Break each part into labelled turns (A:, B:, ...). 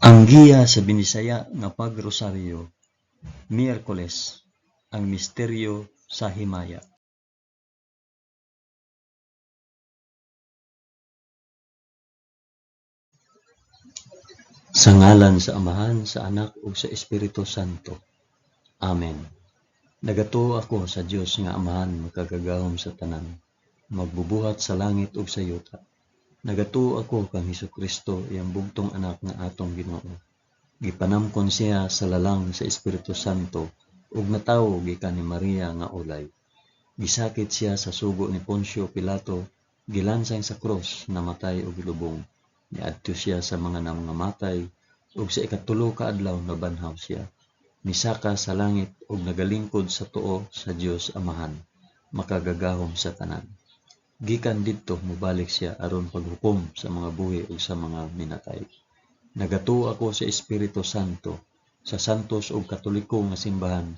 A: Ang giya sa Binisaya nga Pagrosaryo, Miyerkules, ang misteryo sa himaya. Sa ngalan sa Amahan, sa Anak ug sa Espiritu Santo. Amen. Nagatuo ako sa Dios nga Amahan makagagahom sa tanan, magbubuhat sa langit ug sa yuta. Nagatuo ako kang Hesukristo, iyang bugtong anak nga atong Ginoo. Gipanamkon siya sa lalang sa Espiritu Santo ug natawo gikan ni Maria nga ulay. Gisakit siya sa sugo ni Poncio Pilato, gilansang sa krus, namatay ug gilubong. Niadto siya sa mga nangamatay ug sa ikatulo ka adlaw nabanhaw siya. Misaka sa langit ug nagalingkod sa tuo sa Dios Amahan, makagagahom sa tanan. Gikan didto mobalik siya aron paghukom sa mga buhi ug sa mga minatay. Nagatuo ako sa Espiritu Santo, sa santos ug katoliko nga simbahan,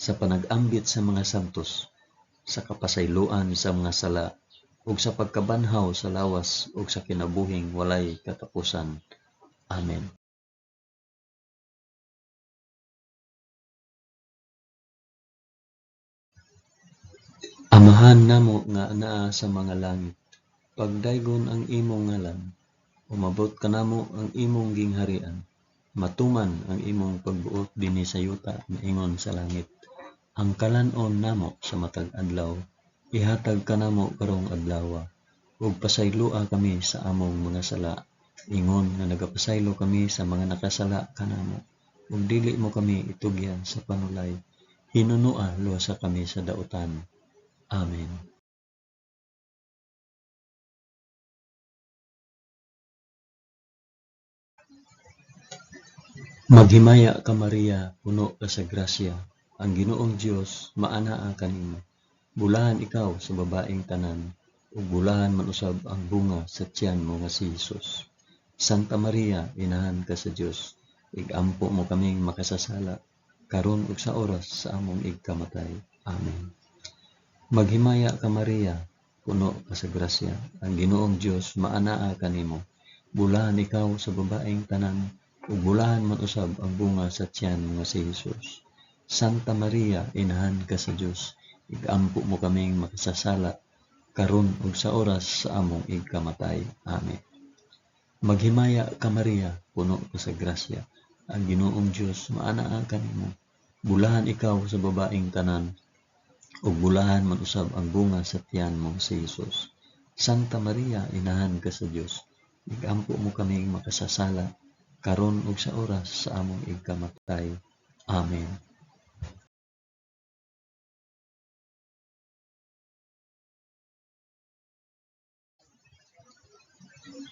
A: sa panag-ambit sa mga santos, sa kapasayloan sa mga sala, ug sa pagkabanhaw sa lawas ug sa kinabuhing walay katapusan. Amen. Amahan namo nga anaa sa mga langit, pagdaygon ang imong ngalan, umabot kanamo ang imong gingharian, matuman ang imong pagbuot dinhi sa yuta maingon sa langit. Ang kalan-on namo sa matag adlaw ihatag kanamo karong adlawa, ug pasayloa kami sa among mga sala, ingon nga nagapasaylo kami sa mga nakasala kanamo, ug dili mo kami itugyan sa panulay, hinunoa luwasa kami sa dautan. Amen. Maghimaya ka Maria, puno ka sa grasya, ang Ginoong Dios maanaa kanimo. Bulahan ikaw sa babaeng tanan, ug bulahan man usab ang bunga sa tiyan mo nga si Hesus. Santa Maria, inahan ka sa Dios, ig-ampo mo kaming makasasala, karon ug sa oras sa among igkamatay. Amen. Maghimaya ka Maria, puno ka sa grasya, ang Ginoong Dios maanaa kanimo. Bulahan ikaw sa babaeng tanan, ug bulahan man usab ang bunga sa tiyan mo nga si Hesus. Santa Maria, inahan ka sa Dios, ig-ampo mo kaming makasasala, karon ug sa oras sa among igkamatay. Amen. Maghimaya ka Maria, puno ka sa grasya, ang Ginoong Dios maanaa kanimo. Bulahan ikaw sa babaeng tanan, ug bulahan man usab ang bunga sa tiyan mo si Hesus. Santa Maria, inahan ka sa Dios, ig-ampo mo kaming makasasala, karon ug sa oras sa among igkamatay. Amen.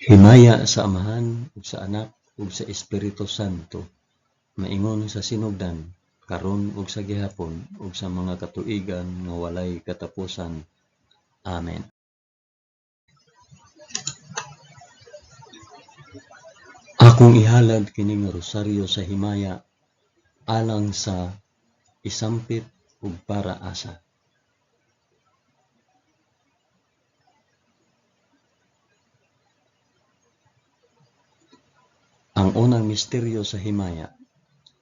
A: Himaya sa Amahan ug sa Anak ug sa Espiritu Santo, maingon sa sinugdan, karon ug sa gihapon ug sa mga katuigan nga walay katapusan. Amen. Akong ihalad kining rosaryo sa himaya alang sa isampit ug para asa. Ang unang misteryo sa himaya,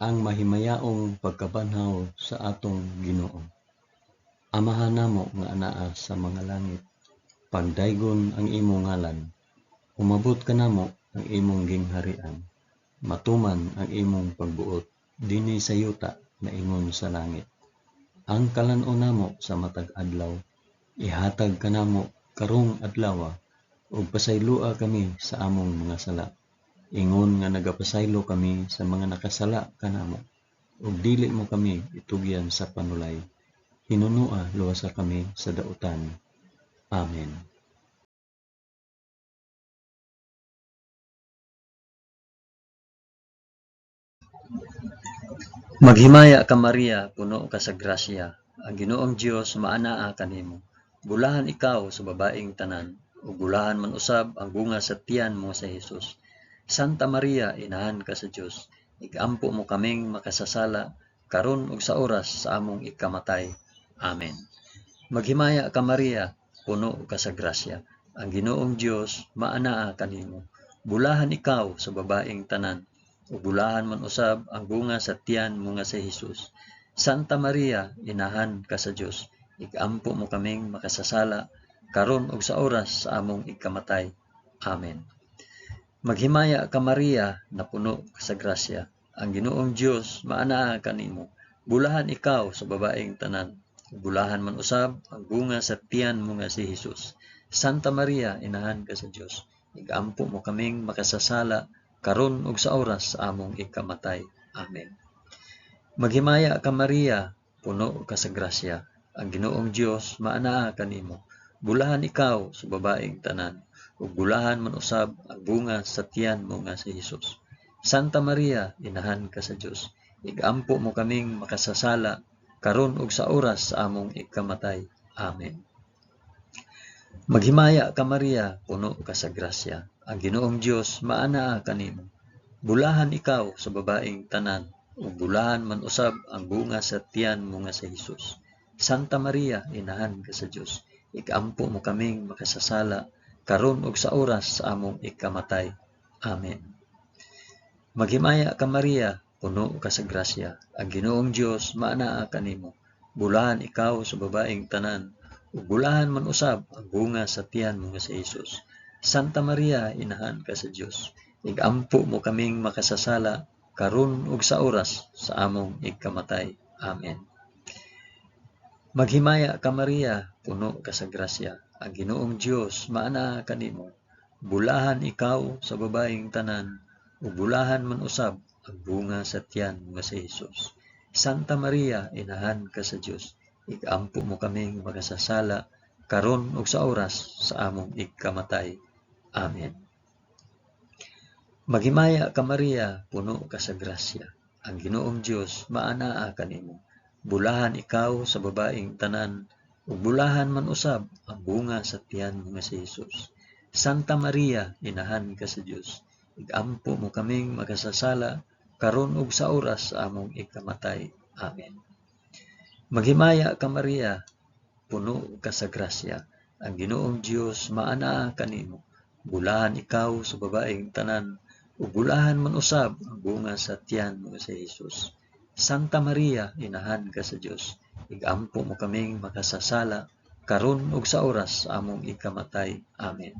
A: ang mahimayaong pagkabanhaw sa atong Ginoo. Amahan namo nga anaa sa mga langit, pagdaygon ang imong ngalan, umabot kanamo ang imong gingharian, matuman ang imong pagbuot dinhi sa yuta maingon sa langit. Ang kalan-on namo sa matag adlaw, ihatag kanamo karong adlawa, ug pasayloa kami sa among mga sala, ingon nga nagapasaylo kami sa mga nakasala kanamo, ug dili mo kami itugyan sa panulay, hinunoa luwasa kami sa dautan. Amen. Maghimaya ka Maria, puno ka sa grasya, ang Ginoong Dios maanaa kanimo. Bulahan ikaw sa babaeng tanan, ug bulahan man usab ang bunga sa tiyan mo sa Hesus. Santa Maria, inahan ka sa Dios, ig-ampo mo kaming makasasala, karon ug sa oras sa among ikamatay. Amen. Maghimaya ka Maria, puno ka sa grasya, ang Ginoong Dios maanaa kanimo. Bulahan ikaw sa babaeng tanan, ug bulahan man usab ang bunga sa tiyan mo nga si Hesus. Santa Maria, inahan ka sa Dios, igampo mo kaming makasasala, karon ug sa oras sa among igkamatay. Amen. Maghimaya ka Maria, napuno ka sa grasya. Ang Ginoong Dios maanaa kanimo. Bulahan ikaw sa babaeng tanan, ug bulahan man usab ang bunga sa tiyan mo nga si Hesus. Santa Maria, inahan ka sa Dios, igampo mo kaming makasasala, karon ug sa oras sa among ikamatay. Amen. Maghimaya ka Maria, puno ka sa grasya. Ang Ginoong Dios maanaa kanimo. Bulahan ikaw sa babaeng tanan, ug bulahan man usab ang bunga sa tiyan mo nga si Hesus. Santa Maria, inahan ka sa Dios, igampo mo kaming makasasala, karon ug sa oras sa among ikamatay. Amen. Maghimaya ka Maria, puno ka sa grasya. Ang Ginoong Dios maanaa kanimo. Bulahan ikaw sa babaeng tanan, ug bulahan man usab ang bunga sa tiyan mo nga si Hesus. Santa Maria, inahan ka sa Dios, igampo mo kaming makasasala, karon ug sa oras sa among ikamatay. Amen. Maghimaya ka Maria, puno ka sa grasya. Ang Ginoong Dios maanaa kanimo. Bulahan ikaw sa babaeng tanan, ug bulahan man usab ang bunga sa tiyan mo nga si Hesus. Santa Maria, inahan ka sa Dios, igampo mo kaming makasasala, karon ug sa oras sa among ikamatay. Amen. Maghimaya ka Maria, puno ka sa grasya. Ang Ginoong Dios maanaa kanimo. Bulahan ikaw sa babaeng tanan, ug bulahan man usab ang bunga sa tiyan mo nga si Hesus. Santa Maria, inahan ka sa Dios, igampo mo kaming makasasala, karon ug sa oras sa among ikamatay. Amen. Maghimaya ka Maria, puno ka sa grasya. Ang Ginoong Dios maanaa kanimo. Bulahan ikaw sa babaeng tanan, ug bulahan man usab ang bunga sa tiyan mo nga si Hesus. Santa Maria, inahan ka sa Dios, igampo mo kaming makasasala, karon ug sa oras sa among ikamatay. Amen. Maghimaya ka Maria, puno ka sa grasya. Ang Ginoong Dios maanaa kanimo. Bulahan ikaw sa babaeng tanan, ug bulahan man usab ang bunga sa tiyan mo nga si Hesus. Santa Maria, inahan ka sa Dios, igampo mo kaming makasasala, karon ug sa oras sa among ikamatay. Amen.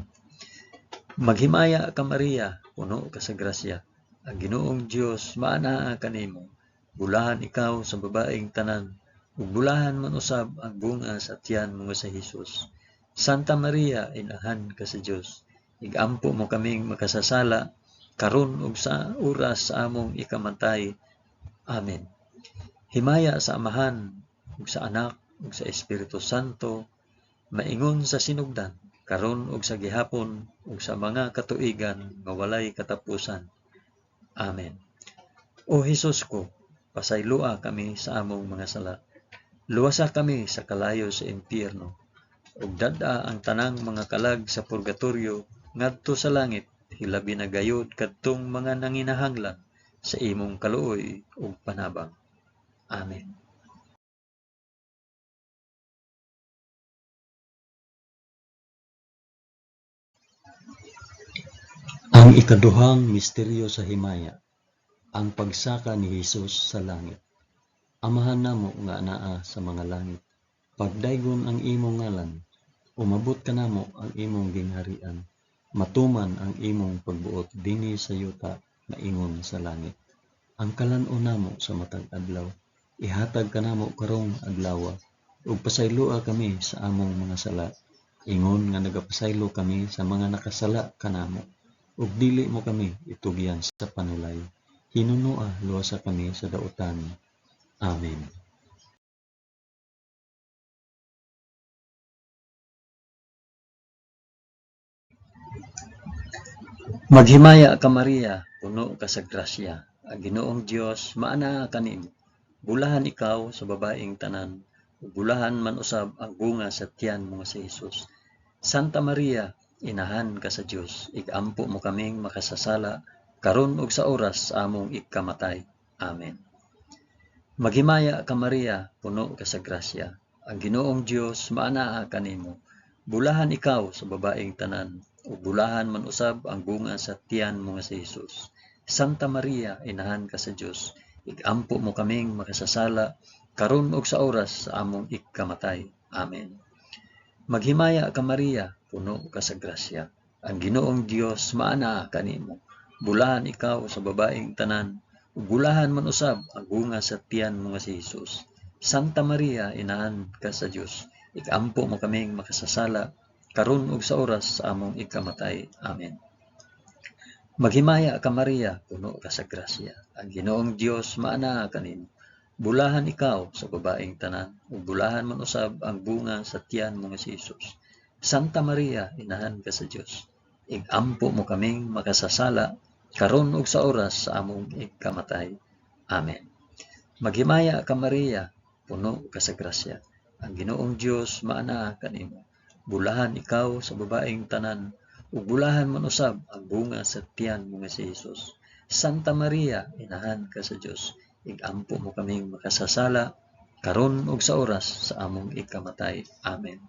A: Maghimaya ka Maria, puno ka sa grasya. Ang Ginoong Dios maanaa kanimo. Bulahan ikaw sa babaeng tanan, ug bulahan man usab ang bunga sa tiyan mo nga si Hesus. Santa Maria, inahan ka sa Dios, igampo mo kaming makasasala, karon ug sa oras sa among ikamatay. Amen. Himaya sa Amahan, ug sa Anak, ug sa Espiritu Santo, maingon sa sinugdan, karon ug sa gihapon, ug sa mga katuigan nga walay katapusan. Amen. O Hesus ko, pasayloa kami sa among mga sala. Luwasa kami sa kalayo sa impyerno, ug dad-a ang tanang mga kalag sa purgatorio ngadto sa langit, hilabi na gayod kadtong mga nanginahanglan sa imong kaluoy ug panabang. Amen. Ang ikaduhang misteryo sa himaya, ang pagsaka ni Hesus sa langit. Amahan namo nga anaa sa mga langit, pagdaygon ang imong ngalan, umabot kanamo ang imong gingharian, matuman ang imong pagbuot dinhi sa yuta maingon sa langit. Ang kalan-on namo sa matag adlaw, ihatag kanamo karong adlawa, ug pasayloa kami sa among mga sala, ingon nga nagapasaylo kami sa mga nakasala kanamo, ug dili mo kami itugyan sa panulay. Hinunoa luwasa kami sa dautan. Amen. Maghimaya ka Maria, puno ka sa grasya. Ang Ginoong Dios maanaa kanimo. Bulahan ikaw sa babaeng tanan, ug bulahan man usab ang bunga sa tiyan mo nga si Hesus. Santa Maria, inahan ka sa Dios, igampo mo kaming makasasala, karon ug sa oras sa among ikamatay. Amen. Maghimaya ka Maria, puno ka sa grasya. Ang Ginoong Dios maanaa kanimo. Bulahan ikaw sa babaeng tanan, ug bulahan man usab ang bunga sa tiyan mo nga si Hesus. Santa Maria, inahan ka sa Dios, igampo mo kaming makasasala, karon ug sa oras sa among ikamatay. Amen. Maghimaya ka Maria, puno ka sa grasya. Ang Ginoong Dios maanaa kanimo. Bulahan ikaw sa babaeng tanan, ug bulahan man usab ang bunga sa tiyan mo nga si Hesus. Santa Maria, inahan ka sa Dios, igampo mo kaming makasasala, karon ug sa oras sa among ikamatay. Amen. Maghimaya ka Maria, puno ka sa grasya. Ang Ginoong Dios maanaa kanimo. Bulahan ikaw sa babaeng tanan, ug bulahan man usab ang bunga sa tiyan mo nga si Hesus. Santa Maria, inahan ka sa Dios, igampo mo kaming makasasala, karon ug sa oras sa among ikamatay. Amen. Maghimaya ka Maria, puno ka sa grasya. Ang Ginoong Dios maanaa kanimo. Bulahan ikaw sa babaeng tanan, ug bulahan man usab ang bunga sa tiyan mo nga si Hesus. Santa Maria, inahan ka sa Dios, igampo mo kaming makasasala, karon ug sa oras sa among ikamatay. Amen.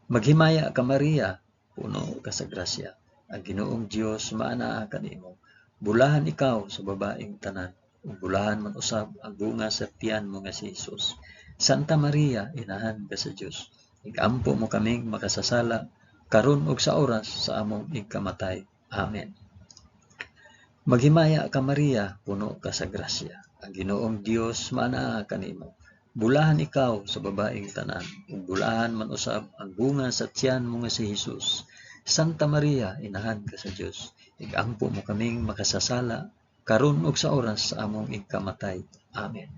A: Maghimaya ka Maria, puno ka sa grasya. Ang Ginoong Dios maanaa kanimo. Bulahan ikaw sa babaeng tanan, ug bulahan man usab ang bunga sa tiyan mo nga si Hesus. Santa Maria, inahan ka sa Dios, igampo mo kaming makasasala, karon ug sa oras sa among ikamatay. Amen. Maghimaya ka Maria, puno ka sa grasya. Ang Ginoong Dios maanaa kanimo. Bulahan ikaw sa babaeng tanan, ug bulahan man usab ang bunga sa tiyan mo nga si Hesus. Santa Maria, inahan ka sa Dios, igampo mo kaming makasasala, karon ug sa oras sa among ikamatay. Amen.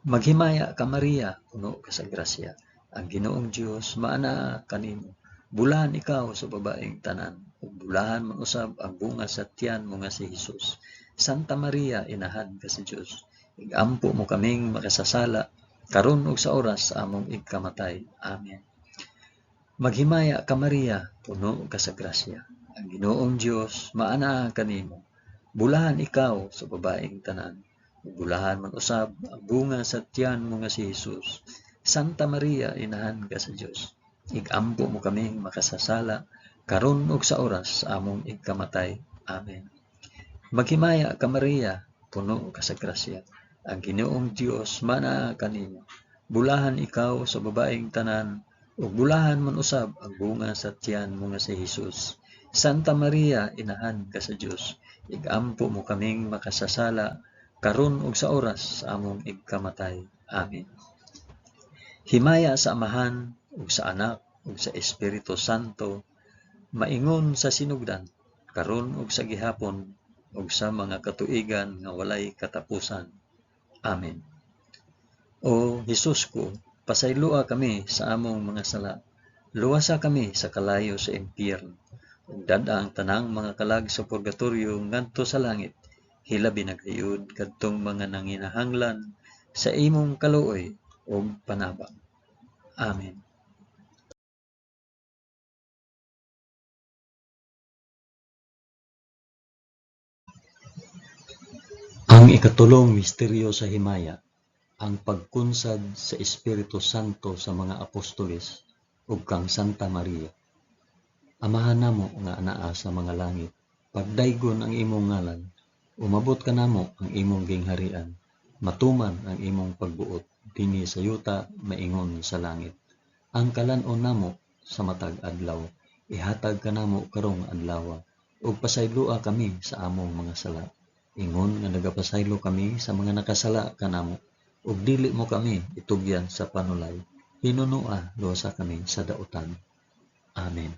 A: Maghimaya ka Maria, puno ka sa grasya. Ang Ginoong Dios maanaa kanimo. Bulahan ikaw sa babaeng tanan, ug bulahan man usab ang bunga sa tiyan mo nga si Hesus. Santa Maria, inahan ka sa Dios, igampo mo kaming makasasala, karon ug sa oras sa among ikamatay. Amen. Maghimaya ka Maria, puno ka sa grasya. Ang Ginoong Dios maanaa kanimo. Bulahan ikaw sa babaeng tanan, ug bulahan man usab ang bunga sa tiyan mo nga si Hesus. Santa Maria, inahan ka sa Dios, igampo mo kaming makasasala, karon ug sa oras sa among ikamatay. Amen. Maghimaya ka Maria, puno ka sa grasya. Ang Ginoong Dios maanaa kanimo. Bulahan ikaw sa babaeng tanan, ug bulahan man usab ang bunga sa tiyan mo nga si Hesus. Santa Maria, inahan ka sa Dios, igampo mo kaming makasasala, karon ug sa oras sa among ikamatay. Amen. Himaya sa Amahan, ug sa Anak, ug sa Espiritu Santo, maingon sa sinugdan, karon ug sa gihapon, ug sa mga katuigan nga walay katapusan. Amen. O Hesus ko, pasayloa kami sa among mga sala. Luwasa kami sa kalayo sa impyerno. Ug dad-a ang tanang mga kalag sa purgatorio ngadto sa langit. Hilabi na gayud kadtong mga nanginahanglan sa imong kaluoy ug panabang. Amen. Ang ikatulong misteryo sa himaya, ang pagkunsad sa Espiritu Santo sa mga apostoles ug kang Santa Maria. Amahan namo nga anaa sa mga langit, pagdaygon ang imong ngalan, umabot kanamo ang imong gingharian, matuman ang imong pagbuot dinhi sa yuta maingon sa langit. Ang kalan-on namo sa matag adlaw, ihatag kanamo karong adlaw, ug pasayloa kami sa among mga sala, ingon nga nagapasaylo kami sa mga nakasala kanamo, ug dili mo kami itugyan sa panulay, hinunoa luwasa kami sa dautan. Amen.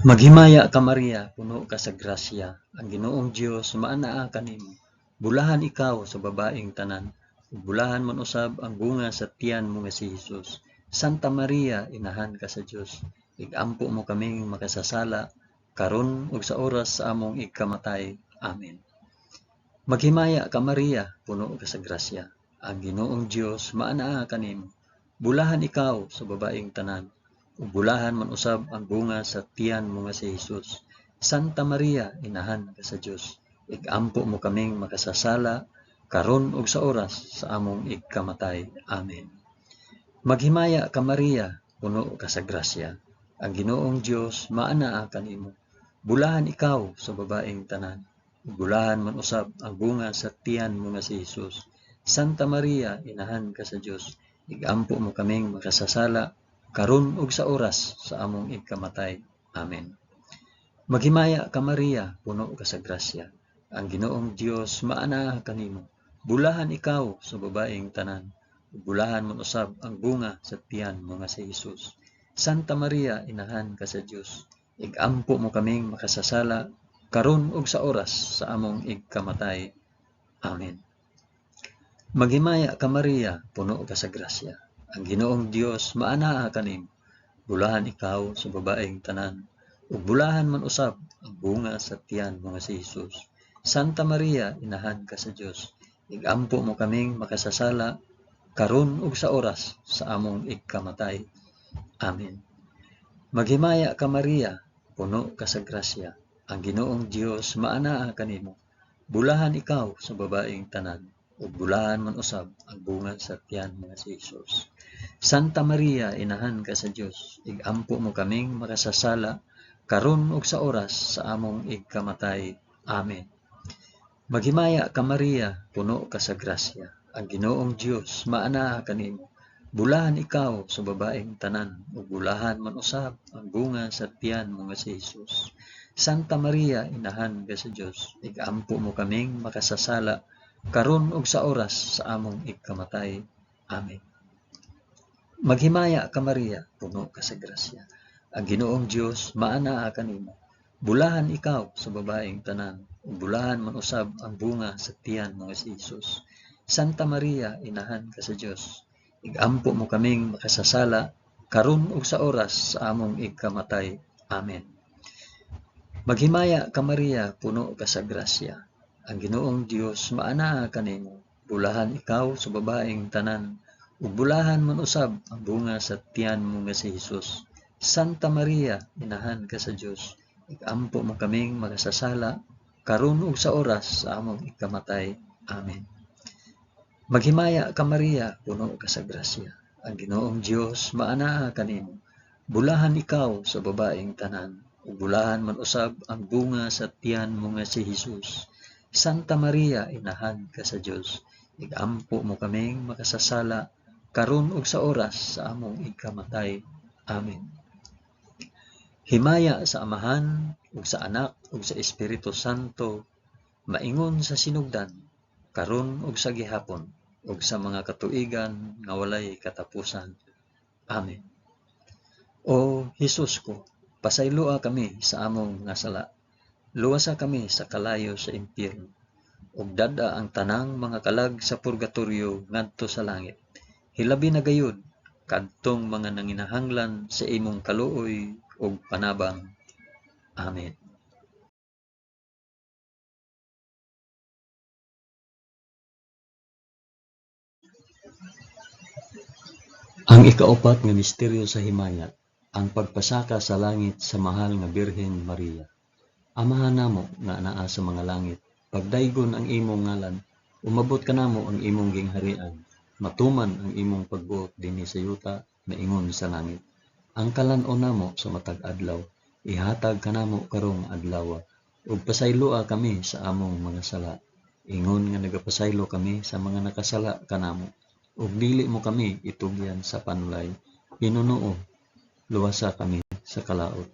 A: Maghimaya ka Maria, puno ka sa grasya, ang Ginoong Dios maanaa kanimo. Bulahan ikaw sa babaeng tanan, ug bulahan man usab ang bunga sa tiyan mo nga si Hesus. Santa Maria, inahan ka sa Dios, igampo mo kaming makasasala, karon ug sa oras sa among ikamatay. Amen. Maghimaya ka Maria, puno ka sa grasya, ang Ginoong Dios maanaa kanimo. Bulahan ikaw sa babaeng tanan, ug bulahan man usab ang bunga sa tiyan mo nga si Hesus. Santa Maria, inahan ka sa Dios, igampo mo kaming makasasala, karon ug sa oras sa among ikamatay. Amen. Maghimaya ka Maria, puno ka sa grasya. Ang Ginoong Dios maanaa kanimo. Bulahan ikaw sa babaeng tanan. Bulahan man usab ang bunga sa tiyan mo nga si Hesus. Santa Maria, inahan ka sa Dios, igampo mo kaming makasasala karon ug sa oras sa among igkamatay. Amen. Maghimaya ka Maria, puno ka sa grasya. Ang Ginoong Dios maanaa kanimo. Bulahan ikaw sa babaeng tanan. Bulahan man usab ang bunga sa tiyan mo nga si Hesus. Santa Maria, inahan ka sa Dios, igampo mo kaming makasasala karon ug sa oras sa among igkamatay. Amen. Maghimaya ka Maria, puno ka sa grasya. Ang Ginoong Dios maanaa kanimo. Bulahan ikaw sa babaeng tanan, ug bulahan man usab ang bunga sa tiyan mo nga si Hesus. Santa Maria, inahan ka sa Dios, igampo mo kaming makasasala karon ug sa oras sa among igkamatay. Amen. Maghimaya ka Maria, puno ka sa grasya. Ang Ginoong Dios maanaa kanimo. Bulahan ikaw sa babaeng tanan, ug bulahan man usab ang bunga sa tiyan mo nga si Hesus. Santa Maria, inahan ka sa Dios, igampo mo kaming makasasala karon ug sa oras sa among igkamatay. Amen. Maghimaya ka Maria, puno ka sa grasya. Ang Ginoong Dios maanaa kanimo. Bulahan ikaw sa babaeng tanan, ug bulahan man usab ang bunga sa tiyan mo nga si Hesus. Santa Maria, inahan ka sa Dios, igampo mo kaming makasasala karon ug sa oras sa among igkamatay. Amen. Maghimaya ka Maria, puno ka sa grasya. Ang Ginoong Dios maanaa kanimo. Bulahan ikaw sa babaeng tanan, ug bulahan man usab ang bunga sa tiyan mo nga si Hesus. Santa Maria, inahan ka sa Dios, igampo mo kaming makasasala karon ug sa oras sa among igkamatay. Amen. Maghimaya ka Maria, puno ka sa grasya. Ang Ginoong Dios maanaa kanimo. Bulahan ikaw sa babaeng tanan, ug bulahan man usab ang bunga sa tiyan mo nga si Hesus. Santa Maria, inahan ka sa Dios, igampo mo kaming makasasala karon ug sa oras sa among igkamatay. Amen. Maghimaya ka Maria, puno ka sa grasya. Ang Ginoong Dios maanaa kanimo. Bulahan ikaw sa babaeng tanan, ug bulahan man usab ang bunga sa tiyan mo nga si Hesus. Santa Maria, inahan ka sa Dios, igampo mo kaming makasasala karon ug sa oras sa among igkamatay. Amen. Himaya sa Amahan ug sa Anak ug sa Espiritu Santo, maingon sa sinugdan, karon ug sa gihapon, ug sa mga katuigan nga walay katapusan. Amen. O Hesus ko, pasayloa kami sa among mga sala. Luwasa kami sa kalayo sa impyerno, ug dad-a ang tanang mga kalag sa purgatorio ngadto sa langit. Hilabi na gayud kadtong mga nanginahanglan sa imong kaluoy ug panabang. Amen. Ang ikaupat nga misteryo sa himaya, ang pagpasaka sa langit sa mahal nga Birhen Maria. Amahan namo nga anaa sa mga langit, pagdaygon ang imong ngalan, umabot kanamo ang imong gingharian, matuman ang imong pagbuot dinhi sa yuta maingon sa langit. Ang kalan-on namo sa matag adlaw, ihatag kanamo karong adlaw, ug pasayloa kami sa among mga sala, ingon nga nagapasaylo kami sa mga nakasala kanamo. Ug dili mo kami itugyan sa panulay, hinunuo, luwasa kami sa kalaot.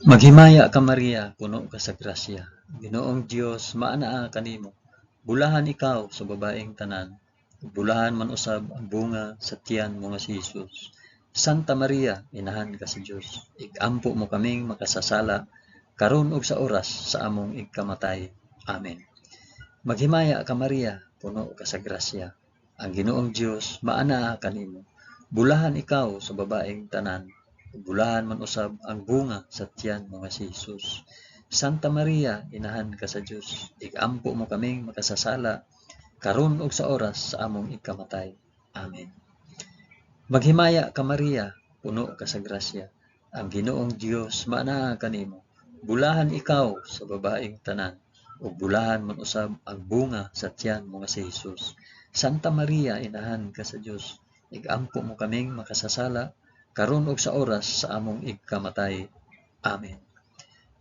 A: Maghimaya ka Maria, puno ka sa grasya. Ginoong Dios maanaa kanimo. Bulahan ikaw sa babaeng tanan, ug bulahan man usab ang bunga sa tiyan mo nga si Hesus. Santa Maria, inahan ka sa Dios, igampo mo kaming makasasala karon ug sa oras sa among igkamatay. Amen. Maghimaya ka Maria, puno ka sa grasya. Ang Ginoong Dios maanaa kanimo. Bulahan ikaw sa babaeng tanan, ug bulahan man usab ang bunga sa tiyan mo nga si Hesus. Santa Maria, inahan ka sa Dios, igampo mo kaming makasasala karon ug sa oras sa among igkamatay. Amen. Maghimaya ka Maria, puno ka sa grasya. Ang Ginoong Dios maanaa kanimo. Bulahan ikaw sa babaeng tanan, ug bulahan man usab ang bunga sa tiyan mo nga si Hesus. Santa Maria, inahan ka sa Dios, igampo mo kaming makasasala, karon ug sa oras sa among igkamatay. Amen.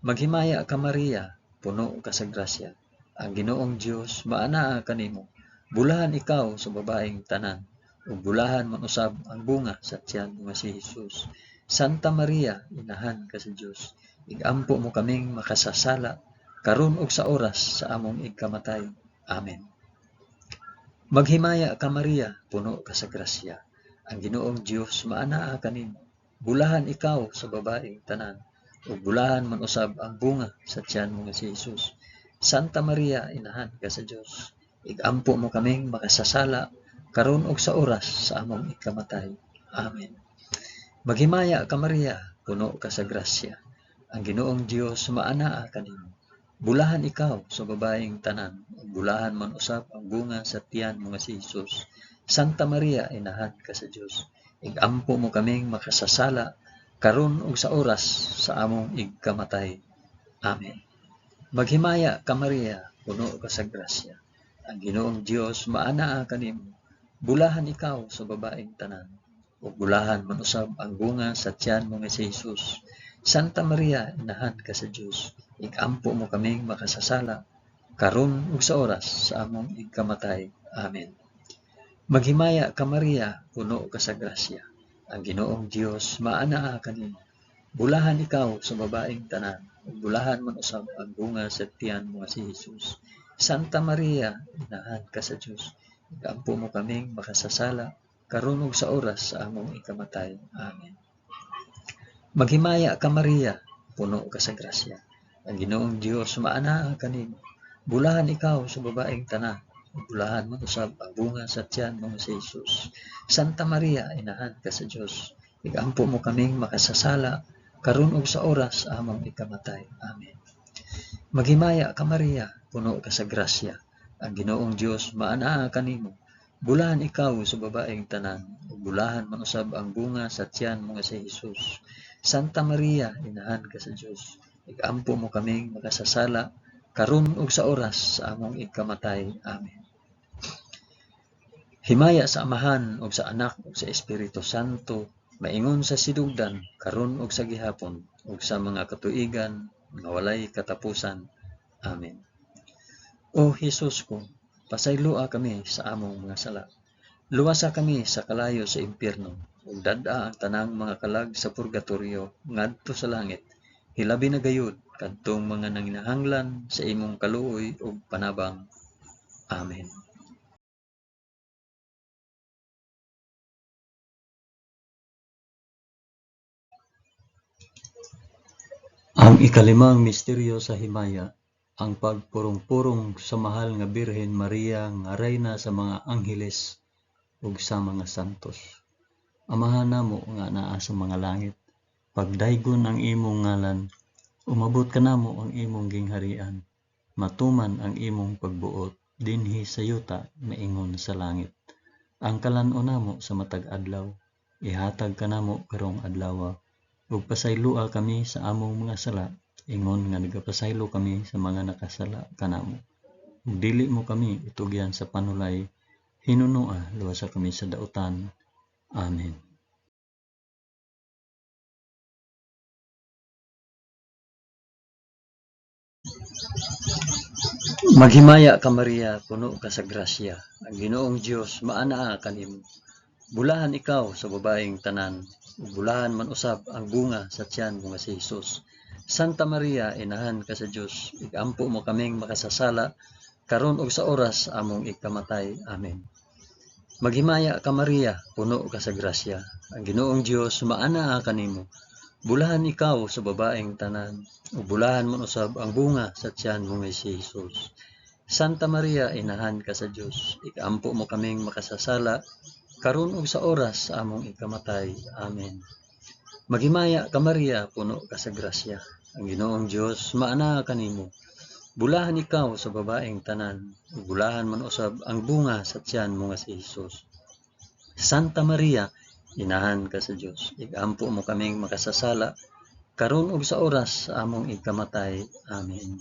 A: Maghimaya ka Maria, puno ka sa grasya. Ang Ginoong Dios maanaa kanimo. Bulahan ikaw sa babaeng tanan, ug bulahan man usab ang bunga sa tiyan mo nga si Hesus. Santa Maria, inahan ka sa Dios, igampo mo kaming makasasala, karon ug sa oras sa among igkamatay. Amen. Maghimaya ka Maria, puno ka sa grasya. Ang Ginoong Dios maanaa kanimo. Bulahan ikaw sa babaeng tanan, ug bulahan man usab ang bunga sa tiyan mo nga si Hesus. Santa Maria, inahan ka sa Dios, igampo mo kaming makasasala, karon ug sa oras sa among ikamatay. Amen. Maghimaya ka Maria, puno ka sa grasya. Ang Ginoong Dios maanaa kanimo. Bulahan ikaw sa babaeng tanan, ug bulahan man usab ang bunga sa tiyan mo nga si Hesus. Santa Maria, inahan ka sa Dios, igampo mo kaming makasasala, karon ug sa oras sa among igkamatay. Amen. Maghimaya ka Maria, puno ka sa grasya. Ang Ginoong Dios maanaa kanimo. Bulahan ikaw sa babaeng tanan, ug bulahan man usab ang bunga sa tiyan mo nga si Hesus. Santa Maria, inahan ka sa Dios, igampo mo kaming makasasala, karon ug sa oras sa among igkamatay. Amen. Maghimaya ka Maria, puno ka sa grasya. Ang Ginoong Dios maanaa kanimo. Bulahan ikaw sa babaeng tanan, ug bulahan man usab ang bunga sa tiyan mo nga si Hesus. Santa Maria, inahan ka sa Dios, igampo mo kaming makasasala, karon ug sa oras sa among ikamatay. Amen. Maghimaya ka Maria, puno ka sa grasya. Ang Ginoong Dios maanaa kanimo. Bulahan ikaw sa babaeng tanan, ug bulahan man usab ang bunga sa tiyan mo nga si Hesus. Santa Maria, inahan ka sa Dios, igampo mo kaming makasasala, karon ug sa oras sa among ikamatay. Amen. Maghimaya ka Maria, puno ka sa grasya. Ang Ginoong Dios maanaa kanimo. Bulahan ikaw sa babaeng tanan, ug bulahan man usab ang bunga sa tiyan mo nga si Hesus. Santa Maria, inahan ka sa Dios, igampo mo kaming makasasala, karon ug sa oras sa among ikamatay. Amen. Himaya sa Amahan ug sa Anak ug sa Espiritu Santo, maingon sa sidugdan, karon ug sa gihapon, ug sa mga katuigan nga walay katapusan. Amen. O Hesus ko, pasayloa kami sa among mga sala. Luwasa kami sa kalayo sa impyerno, ug dad-a ang tanang mga kalag sa purgatorio ngadto sa langit. Hilabi na gayud kadtong mga nanginahanglan sa imong kaluoy ug panabang. Amen. Ang ikalimang misteryo sa himaya, ang pagpurong-purong sa mahal nga Birhen Maria nga rayna sa mga angheles ug sa mga santos. Amahan namo nga naa sa mga langit, pagdaygon ang imong ngalan, umabot kanamo ang imong gingharian, matuman ang imong pagbuot dinhi sa yuta maingon sa langit. Ang kalan-on namo sa matag adlaw, ihatag kanamo karong adlawa, ug pasayloa kami sa among mga sala, ingon nga nagapasaylo kami sa mga nakasala kanamo. Ug dili mo kami itugyan sa panulay, hinunoa luwasa kami sa dautan. Amen. Maghimaya ka Maria, puno ka sa grasya. Ang Ginoong Dios maanaa kanimo. Bulahan ikaw sa babaeng tanan, ug bulahan man usab ang bunga sa tiyan mo nga si Hesus. Santa Maria, inahan ka sa Dios, igampo mo kaming makasasala, karon ug sa oras among ikamatay. Amen. Maghimaya ka Maria, puno ka sa grasya. Ang Ginoong Dios maanaa kanimo. Bulahan ikaw sa babaeng tanan, ug bulahan man usab ang bunga sa tiyan mo nga si Hesus. Santa Maria, inahan ka sa Dios, ikampo mo kaming makasasala, karon ug sa oras sa among ikamatay. Amen. Maghimaya ka Maria, puno ka sa grasya. Ang Ginoong Dios maanaa kanimo. Bulahan ikaw sa babaeng tanan, ug bulahan man usab ang bunga sa tiyan mo nga si Hesus. Santa Maria, inahan ka sa Dios, igampo mo kaming makasasala, karon ug sa oras sa among ikamatay. Amen.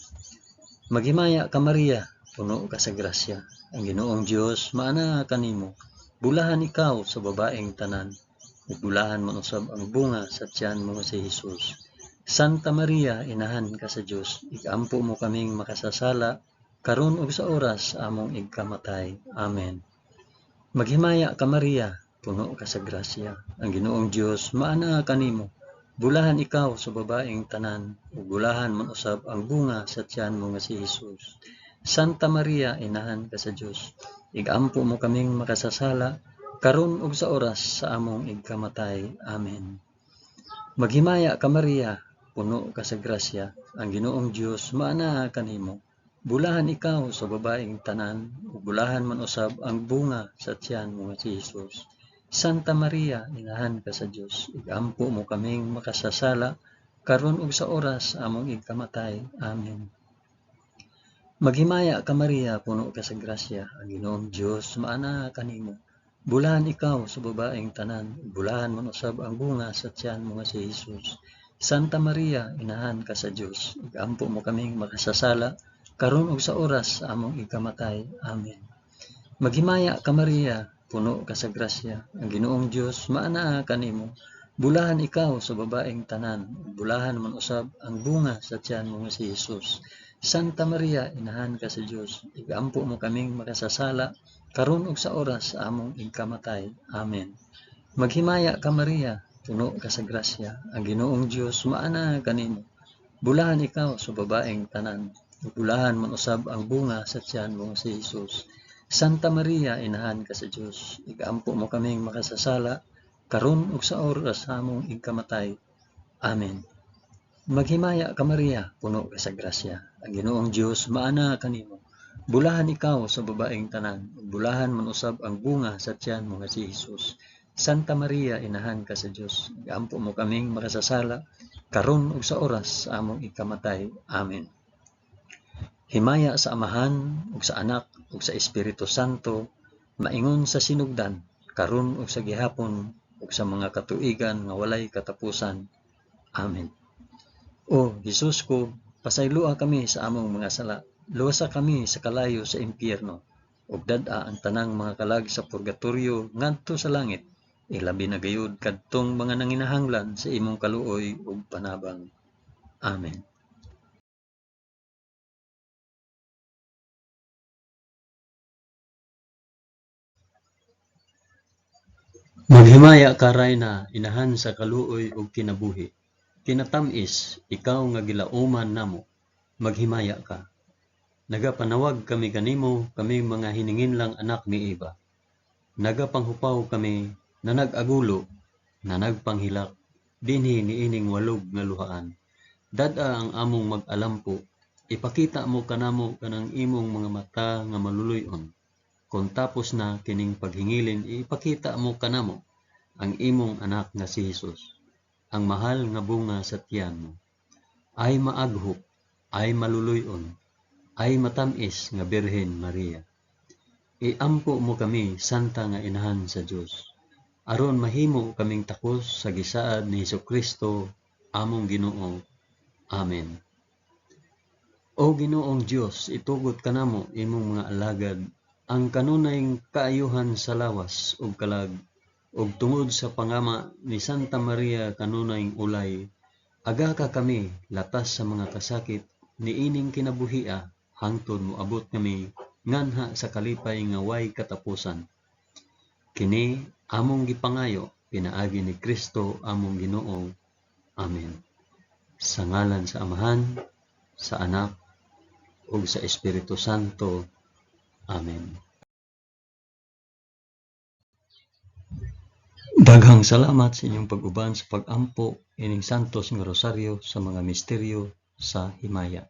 A: Maghimaya ka Maria, puno ka sa grasya, ang Ginoong Dios maanaa kanimo. Bulahan ikaw sa babaeng tanan, ug bulahan man usab ang bunga sa tiyan mo nga si Hesus. Santa Maria, inahan ka sa Dios, igampo mo kaming makasasala, karon ug sa oras sa among igkamatay. Amen. Maghimaya ka Maria, puno ka sa grasya, ang Ginoong Dios maanaa kanimo. Bulahan ikaw sa babaeng tanan, ug bulahan man usab ang bunga sa tiyan mo nga si Hesus. Santa Maria, inahan ka sa Dios, igampo mo kaming makasasala, karon ug sa oras sa among igkamatay. Amen. Maghimaya ka Maria, puno ka sa grasya, ang Ginoong Dios maanaa kanimo. Bulahan ikaw sa babaeng tanan, ug bulahan man usab ang bunga sa tiyan mo nga si Hesus. Santa Maria, inahan ka sa Dios, igampo mo kaming makasasala, karon ug sa oras sa among igkamatay. Amen. Maghimaya ka Maria, puno ka sa grasya, ang Ginoong Dios maanaa kanimo. Bulahan ikaw sa babaeng tanan, ug bulahan man usab ang bunga sa tiyan mo nga si Hesus. Santa Maria, inahan ka sa Dios, igampo mo kaming makasasala, karon ug sa oras sa among ikamatay. Amen. Maghimaya ka Maria, puno ka sa grasya, ang Ginoong Dios maanaa kanimo. Bulahan ikaw sa babaeng tanan, ug bulahan man usab ang bunga sa tiyan mo nga si Hesus. Santa Maria, inahan ka sa Dios, igampo mo kaming makasasala, karon ug sa oras sa among igkamatay. Amen. Maghimaya ka Maria, puno ka sa grasya, ang Ginoong Dios maanaa kanimo. Bulahan ikaw sa babaeng tanan, ug bulahan man usab ang bunga sa tiyan mo nga si Hesus. Santa Maria, inahan ka sa Dios, igampo mo kaming makasasala, karon ug sa oras sa among igkamatay. Amen. Maghimaya ka Maria, puno ka sa grasya, ang Ginoong Dios maanaa kanimo. Bulahan ikaw sa babaeng tanan, ug bulahan man usab ang bunga sa tiyan mo nga si Hesus. Santa Maria, inahan ka sa Dios, igampo mo kaming makasasala, karon ug sa oras sa among ikamatay. Amen. Himaya sa Amahan ug sa Anak ug sa Espiritu Santo, maingon sa sinugdan, karon ug sa gihapon ug sa mga katuigan nga walay katapusan. Amen. O Hesus ko, pasayloa kami sa among mga sala, luwasa kami sa kalayo sa impyerno, ug dad-a ang tanang mga kalag sa purgatorio ngadto sa langit, ilabi na gayud kadtong mga nanginahanglan sa imong kaluoy ug panabang. Amen. Maghimaya ka Rayna, inahan sa kaluoy ug kinabuhi. Kinatam-is, ikaw nga gilauman namo, maghimaya ka. Nagapanawag kami kanimo, kaming mga hininginlang anak ni Eva. Nagapanghupaw kami, na nag-agulo, na nagpanghilak, dinhi niining walog nga luhaan. Dad-a ang among mag-alampo, ipakita mo kanamo kanang imong mga mata nga maluluy-on. Kung tapos na kining paghingilin, ipakita mo kanamo ang imong anak nga si Hesus, ang mahal nga bunga sa tiyan mo. Ay maaghop, ay maluluy-on, ay matam-is nga Birhen Maria. Iampo mo kami, Santa nga Inahan sa Dios, aron mahimo kaming takos sa gisaad ni Hesukristo among Ginoo. Amen. O Ginoong Dios, itugot kanamo imong mga alagad ang kanunay kaayuhan sa lawas ug kalag, ug tungod sa pangama ni Santa Maria kanunay ulay, agaka kami latas sa mga kasakit niining kinabuhia hangtod moabot kami nganha sa kalipay nga way katapusan. Kini among gipangayo pinaagi ni Kristo among Ginoo. Amen. Sa ngalan sa Amahan, sa Anak, ug sa Espiritu Santo. Amen. Daghang salamat sa inyong pag-uban sa pag-ampo ining Santos nga Rosaryo sa mga misteryo sa himaya.